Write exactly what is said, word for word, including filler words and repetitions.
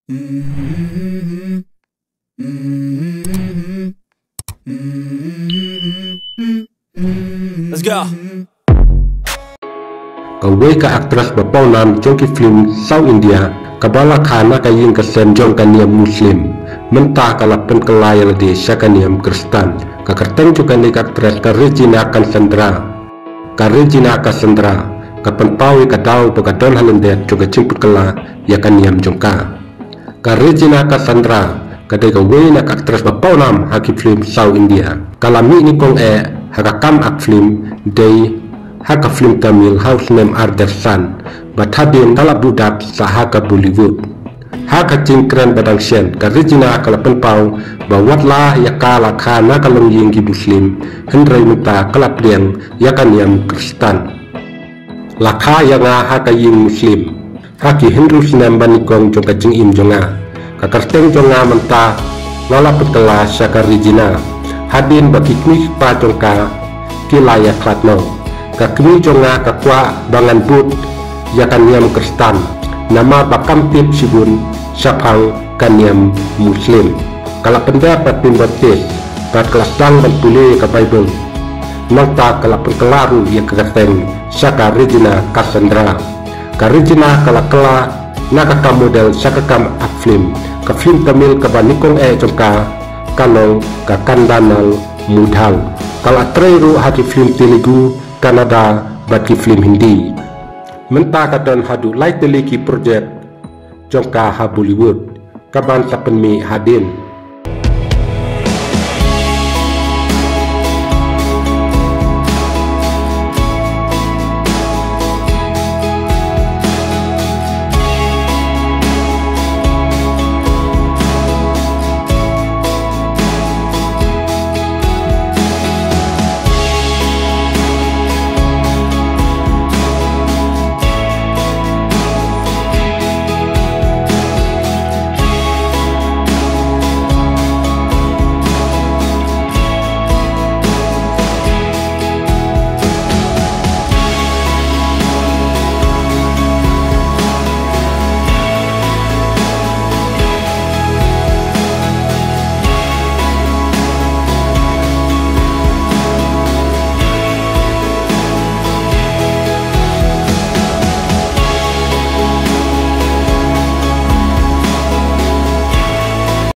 Let's go. Kawei ka actress ba pawnam jong ki film South India, kaba la kha na ka ïing ka sem jong ka niam Muslim, mynta ka la pynkylla ïa lade sha ka niam Khristan. Ka kyrteng jong kane ka actress ka Regina Cassandra. Ka Regina Cassandra ka pynpaw ïa ka daw ba ka don ha lyndet jong ka jingpynkylla ïa ka niam jong ka. Ka Regina Cassandra ka dei kawei na ka actress ba pawnam ha ki film South India. Ka la mih nyngkong eh ha ka kam act film dei ha ka film Tamil ha u snem ar hajar san, bad hadien ka la buh dak sa ha ka Bollywood. Ha ka jingkren ba dang shen, ka Regina ka la pynpaw ba wat la ïa ka la kha na ka longïing ki Muslim, hynrei mynta ka la pdiang ïa ka niam Khristan. La kha ïa nga ha ka ïing Muslim ha ki hynriew snem ba nyngkong jong ka jingim jong nga. Ka kyrteng jong nga mynta nga la pynkylla sha ka Regina. Hadien ba ki kmie ki kpa jong ka ki la ïakhlad noh, ka kmie jong nga ka kwah ba ngan bud ïa ka niam Khristan, namar ba kam tip shibun shaphang ka niam Muslim. Ka la pyndep bad pynbaptis bad ka la sdang ban pule ïa ka Baibl. Nangta ka la pynkylla ruh ïa ka kyrteng sha ka Regina Cassandra. Ka Regina ka la kylla na ka kam model sha ka kam act film. Ka film Tamil kaba nyngkong eh jong ka ka long ka Kandanal Mudhal. Ka la trei ruh ha ki film Telugu, Kannada bad ki film Hindi. Mynta ka don haduh lai tylli ki project jong ka ha Bollywood kaban sa pynmih hadien.